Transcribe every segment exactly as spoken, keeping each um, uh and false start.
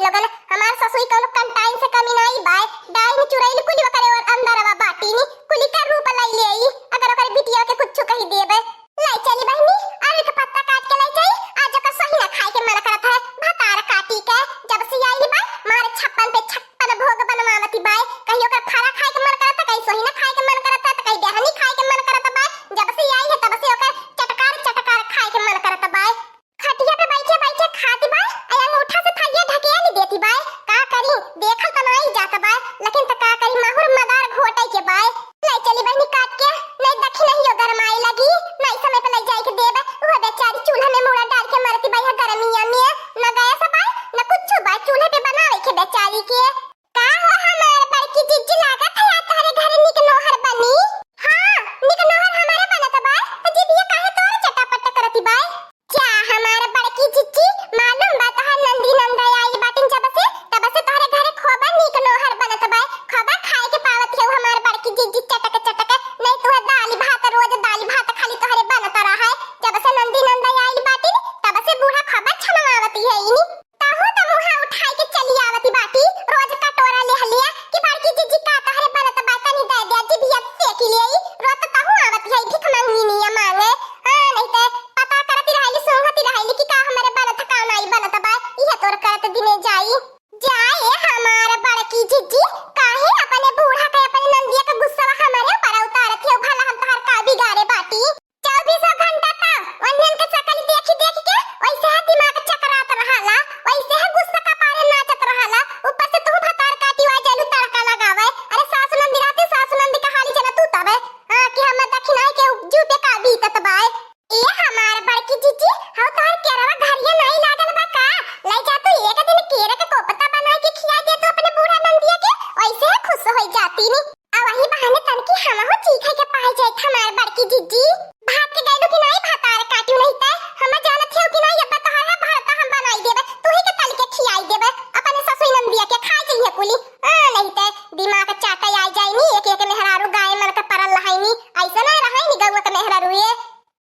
लोगन, हमार ससुई कौनो कंटाइन से कमी नाई बाय। डाइन चुड़ैल कुली ओकरे और अंदरवा बाटिनी, कुली का रूप लाई लेई, अगर ओकरे बिटिया के कुछ कही देबे। लाई चली बहिनी, आलू के पत्ता काट के लाई जाई। आज ओकर सोहिना खाए के मन करत है, भतार काटी के। जब से आई बाय, मारे छप्पन पे छप्पन भोग बनवावती बाय। कहीं ओकर फरा खाए के मन करत है, कहीं सोहिना खाए के मन करत है, तो कहीं बेहनी खाए के मन करत बाय। जब से आई है, तब से ओकर चटकार चटकार खाए के मन करत बाय। खटिया पे बैठे बैठे खाती बाय, आ अंगूठा से थरिया ढकेल देती बाय। का करी, देखल त नाई जात बाय, लेकिन त का करी, माहुर मदार घोटे के बाय। लाई चली बहिनी काट के, नहीं दखिनहियो गरमाए लगी, नहीं समय पे लाई जाए के देबे। वो बेचारी चूल्हा में मुड़ा डाल के मरती बाय, यहाँ गरमिया में न गैस बाय, न कुछ बाय, चूल्हे पे बनावे के बेचारी के। का हो हमार बड़की जिज्जी, लागत है आज तोहरे घरे निक नोहर बनी? हाँ, निक नोहर हमारे बनत बाय, त जिभिया काहे तोर चटापट करती बाय? जा हमार बड़की जिज्जी, मालूम बा तोहार नंदी नंदा आई बाटिन जब से, तब से तोहरे घरे खोबा नीक नोहर बनत बाय। खोबा खाए के पावत हऊ हमार बड़की जिज्जी चटक चटक, नहीं तोहर दाल भात, रोज दाल भात खाली तोहरे बनत रहा है। जब से नंदी नंदा आई बाटिन, तब से बूढ़ा खोबा छनवावती है इनी। तहू त मुहा उठाई के चली आवती बाटी, रोज कटोरा लेहलिया कि बड़की जिज्जी का तोहरे बनत बा, तनी दे दे, जिभिया सेकी लेई। रोज त तहू आवती है भिख मंगिनिया मांगे। हाँ, नहीं ते पता करती रहली, सूंघती रहली कि का हमरे बनत, का नाई बनत बा, इहे तोर करत दिने जाई। जाए हमार बड़की जिज्जी, काहे अपने बूढ़ा के, अपने नंदिया के गुस्सा हमरे ऊपर उतारत हो? भला हम तोहार का बिगाड़े बाटी? चौबीसों घंटा का वन्हन के शकल देखी देखी के वैसे है दिमाग चकरात रहाला, वैसे है गुस्सा का पारे नाचत रहाला। ऊपर से तू भतार काटी हुआ जलू तड़का लगावे। अरे सासु नंदी रहते, सासु नंदी का हाली जना तू तबे। हाँ, कि हम दखिनाई के जू पे का बीतत बाय। ए हमार बड़की जिज्जी, हौ तोहर केरवा घरिया नाई लागल बा का? ले जा तू एक दिन केरा के कोपता बनाई के खिया दे तू अपने बूढ़ा नंदिया के, वैसे है खुश हो जाती नी। आ वही बहाने तनकी हमहू चीखे के पाए जाइत हमार बड़की जिज्जी। भाग के गइलू कि नाई भतार काटू, नहीं ते हम जानत हऊ कि नाई, अब तोहर है भरता हम बनाई देबे, तू ही के तल के खियाई देबे, अपने ससुई नंदिया के खाए जइहे कुली। आ, नहीं ते दिमाग चाटे आई जाई नी, एक एक मेहरारू गाय मन के परल रहाई नी, ऐसे ना रहाई नी गौआ के मेहरारू ये।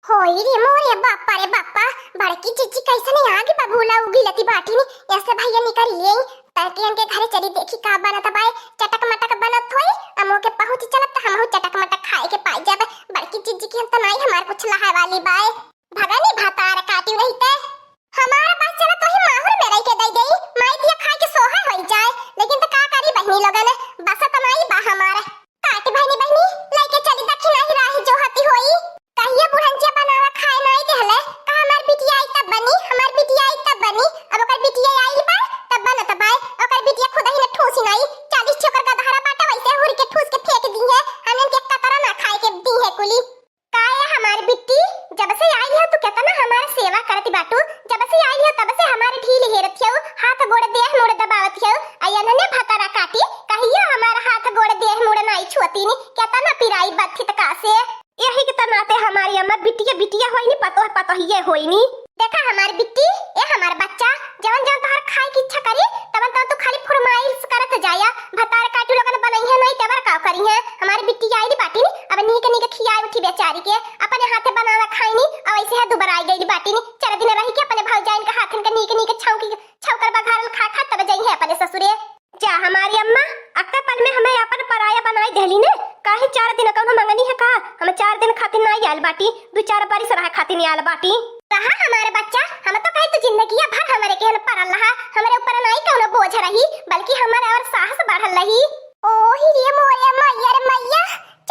होई रे मोरे बापा रे बापा, बड़की जिज्जी कैसने आगे बबूला उगिलती बाटी नी, ऐसे भैया निकल लिए। तड़के इनके घरे चली देखी का बनत बाय, चटक मटक बनत होई, अमो के पहुँच चलब त हमहू चटक मटक खाए के पाई जाबे। बड़की जिज्जी की हम त नाई हमार कुछ लहाए वाली बाय। भगनी भतार काटी रही ते। हमारा बस चला तो ही माहुर में रह के दे गई, माई दिया खाए के सोहा होई जाए, लेकिन त का करी बहनी लोगन, बस त नाई बा हमार। काट बहनी बहनी, लइके चली दखिना ही राही जो हती होई। कहिए बुढ़न जे बनावा खाए नाई देहले, का हमार बिटिया आई तब बनी, हमार बिटिया आई तब बनी। अब ओकर बिटिया आइल बा, तब बनत बाय। ओकर बिटिया खुद ही न ठूसी नाई, चालीस ठे ओकर गदहरा बाटे, वैसे हुर के ठूस के फेंक दी है। हमन के कतरा ना खाए के दी है कुली। का ए हमार बिट्टी, जब से आई हो तू केतना हमार सेवा करत बाटू, जब से आई हो तब से हमार ढील हेरत हो, हाथ गोड़ देह मुड़ दबावत हो। आ एनने भतारा काटी, कहियो हमार हाथ गोड़ देह मुड़ नाई छुअतीनी, केतना पिराई बत्थित का से। यही के त नाते हमारी अम्मा बिटिया बिटिया होई नी, पतोह पतोहिए होई नी। देखा हमार बिट्टी, ए हमार बच्चा, जवन जवन तोहर खाए की इच्छा करी, तवन तवन तू खाली फुरमाइश करत जाया। भतार काटू लोगन बनई है नहीं, तेवर का करी है। हमार बिट्टी आई नी बाटी नी, अब नीक नीक खियाए उठी बेचारी के, अपने हाथे बनावा खाई नी, अब ऐसे है दुबराई गई बाटी नी। चार दिन रही के अपने भौजाइन के हाथन के नीक नीक छौंकी, छौकर बघारल खा खा तब जई है अपने ससुरे। जा हमारी अम्मा, अक्का पल में हमें अपन पराया बनाई देहली ने। काहे चार दिन कौनो मंगनी है का? हम चार दिन खातिर ना आयल बाटी, दू चार बरिस रहे खातिर आयल बाटी। रहा हमारे बच्चा, हम तो कहे तू जिंदगिया भर हमरे केहन पड़ल रहा, हमरे ऊपर नाई कौनो बोझ रही, बल्कि हमारे और साहस बढ़ल रही। ओही रे मोरे मैया रे मैया,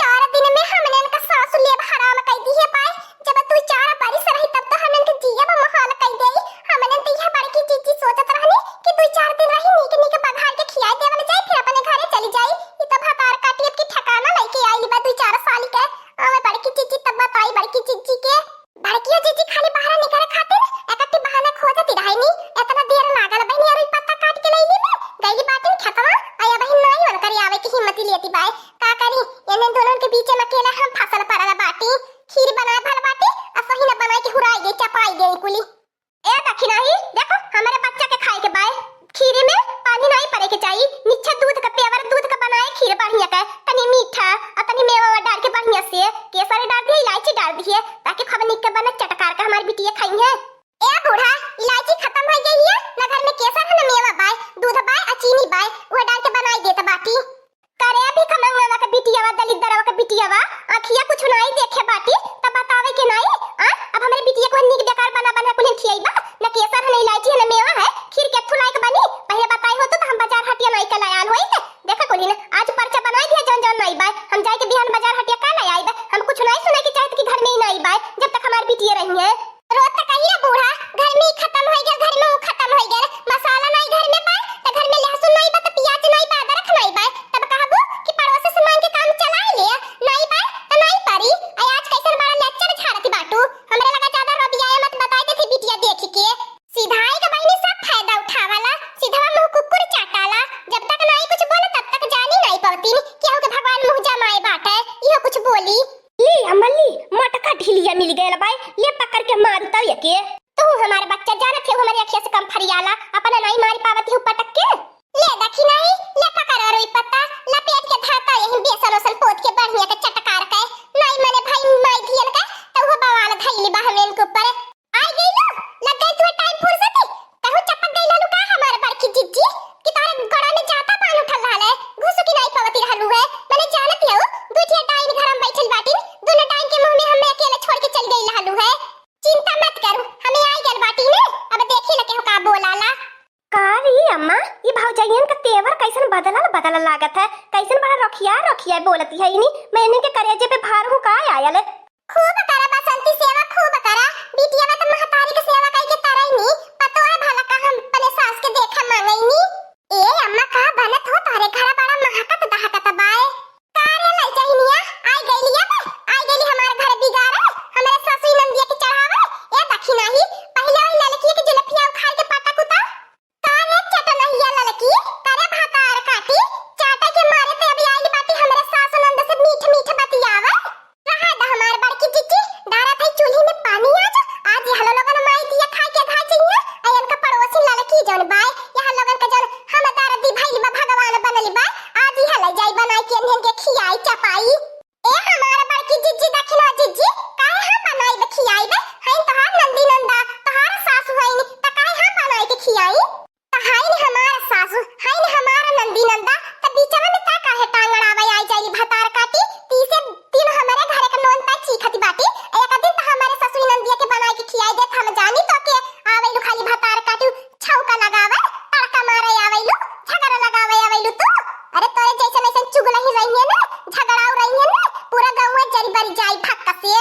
चार दिन में हमने इनका सासु लेब हराम कई दी है पाए। जब तू चार बरिस रही तब तो हमन के जियब मोहाल कई देई। हमन तो यह बड़की जिज्जी सोचत रहनी कि दू चार दिन रही, नीक नीक बघार के खियाई देवल जाई, फिर अपने घरे चली जाई। ई तो भतार काटी अब की ठिकाना लइके आइल बा दू चार साल के। आवे बड़की जिज्जी तब बताई बड़की जिज्जी के। बड़कियो जिज्जी खाली बाहर निकले खातिर एकट्ठी बहाना खोजती रहनी। इतना देर लागल बहनी अरुई पत्ता काट के लैली में, गईली बाटिन खेतवा, आया बहिन नाई मन करे आवे की हिम्मत लेती बाय। का करी, एने दोनों के बीच में अकेला हम फसल पड़ल बाटी। खीर बनाए भल बाटी, आ सही न बनाए के हुराई गई, चपाई गई कुली। ए दखिनाही, देखो, हमारे बच्चा के खाए के बाय। खीरी ई भौजइयन का तेवर कइसन बदलल बदलल लागत है, कइसन बड़ा रोखिया रोखिया बोलती है इनी। मैं इनके करेजे पे भार हूँ का आयल। खूब करा बसंती सेवा, खूब करा। बिटिया में तो महतारी के सेवा कइके तरई नी, पतोह भला का हम अपने सास के देखा मांगई नी। ए अम्मा, का बनत हो तोहरे घर? बड़ा महकत दहकत बाय। का रे ललचहिनिया, आई गइली अब, आई गइली हमार घर बिगाड़े, हमरे सासु नंदिया के चढ़ावे। ए दखिनाही, पहिले ओही ललकिया के जुलफिया उखाड़ के पटक उता। का रे चटनहिया ललकी, करे भतार काटी, चाटे के मारे ते अभी आइल बाटी हमरे सासु नंद से मीठ मीठ बतियावे। रहा द हमार बड़की जिज्जी, डारा थाई चूल्ही में पानी आज, आज यह लोगन माई दिया खाए के घाई चाहिए। अयन का पड़ोसी ललकी जौन बाय, यह लोगन का जौन हम दर्दी भइल बा, भगवान बनल बा, आज यह ले जाई बनाई के इन्हन के खियाई चपाई। ए हमार बड़की जिज्जी, दखिना जिज्जी, काहे हम बनाई बे खियाई बे? हईन तोहार नंदी नंदा, तोहार सासु हईन, त काहे हम बनाई के खियाई? त हईन हमार सासु, हईन हमार नंदी नंदा, त बीचवा में ता काहे टांग अड़ावे आई जाइली भतार काटी? तीसे दिन हमरे घरे के नोन ता चीखत बाटी, एक दिन त हमरे ससुई नंदिया के बनाई के खियाई देत हम जानी तो के आवेलू खाली भतार काटी, छौका लगावे, तड़का मारे आवेलू, झगड़ा लगावे आवेलू तू। अरे तोरे जैसन ऐसन चुगलही रहिए ना, झगड़ाऊ रहिए ना, पूरा गौवा जरी बरी जाई भक्का से।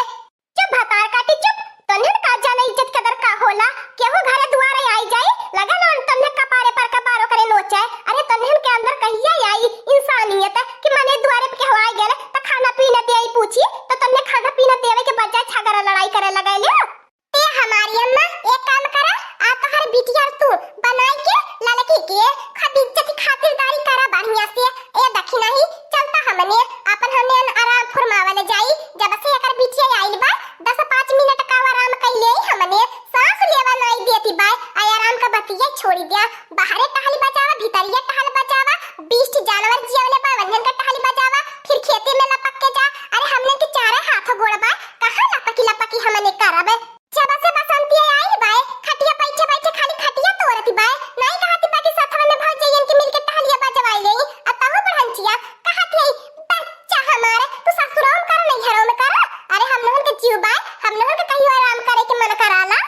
चुप भतार काटी चुप, तोन्हन का जाने इज्जत कदर का होला, केहू घरे दुआरे आई जाई, लगा लोन तोन्हे कपारे पर का बारो करे नोचे। अरे तोन्हन के अंदर कहिया आई इंसानियत कि मने दुआरे पे केहू आई गेले त खाना पीना दे आई पूछी, त तोन्हे खाना पीना देवे के बजाय झगड़ा लड़ाई करे लगैले। ए हमारी अम्मा, एक काम करा, आ तोहर बिटिया तू बनाई के ललकी के खदीजा की खातिरदारी करा बढ़िया से। ए दखिनाही, चलता हमने अपन हमने आराम फुरमावल जाई। जब से एकर बिटिया आइल बा, दस पाँच मिनट का आराम कइले ही हमने सांस लेवा नाई देती बा। आ आराम का बतिया छोड़ी दिया, बाहरे टहल बजावा, भीतरिया टहल बजावा, बीस जानवर जियवले बा, वन्हन का टहल बजावा, फिर खेते में लपक के जा। अरे हमने के चारे हाथ गोड़ बा, कहाँ लपकी लपकी हमने करब? जब से बसंती आइल बाय, खटिया बैठे बैठे खाली खटिया तोड़त बाय। नाई कहत बा कि सथवा में भौजइयन के मिलके टहलिया बजवाई लेई। आ तहु बुढ़ंचिया कहत है, "बच्चा हमार, तू ससुराल में कर, नैहरों में कर। अरे हम लोगन के जीव बाय, हम लोगन के कहियो आराम करे के मन कराला।"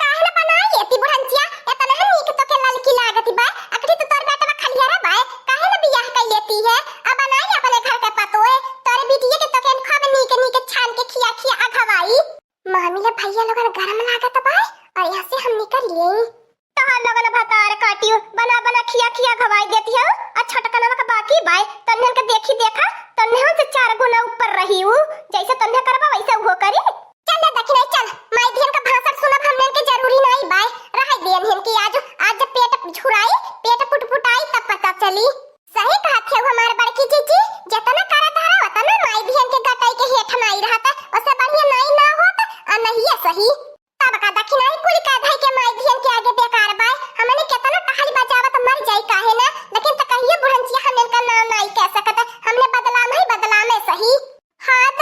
काहे न बनाई एती बुढ़ंचिया, एतना नीक तो के ललकी लागत बाय, अकड़ी तो तोर बेटवा खलिहरा बाय, काहे न बियाह कर लेती है? अब बनाई अपने घर के पतोए, तोरे बिटिया के तो के खूब नीक नीक छान के खिया खिया अघवाई। मामी ले भैया लोगन गरम लागत बाय और यहाँ से हम निकल लिए। तोहार लोगन भतार काटियो, बना बना खिया खिया घवाई देती हो। आ छोटकनवा का बाकी बाय, तन्हन के देखी देखा, तन्हन से चार गुना ऊपर रही उ। जैसे तन्हे करबा वैसे उहो करी। चल रे दखिनाई चल, माई धियन का भाषण सुनब हमनन के जरूरी नाई बाय। रह दे इन्हन के आज, आज जब पेट झुराई, पेट पुटपुटाई तब पता चली। सही कहत है हमार बड़की जीजी, जतना करा धरा ओतना माई धियन के गटाई के हेठ माई रहत, ओसे बढ़िया नाई ना होत, आ नहिए सही। तब का दखिनाई कुल का धई के माई धियन के आगे बेकार बाय। हमने केतना टहली बजावत मर जाई काहे ना, लेकिन त कहियो बुढ़ंचिया हमन का नाम नाई कह सकत, हमने बदलाम है बदलामे सही। हाथ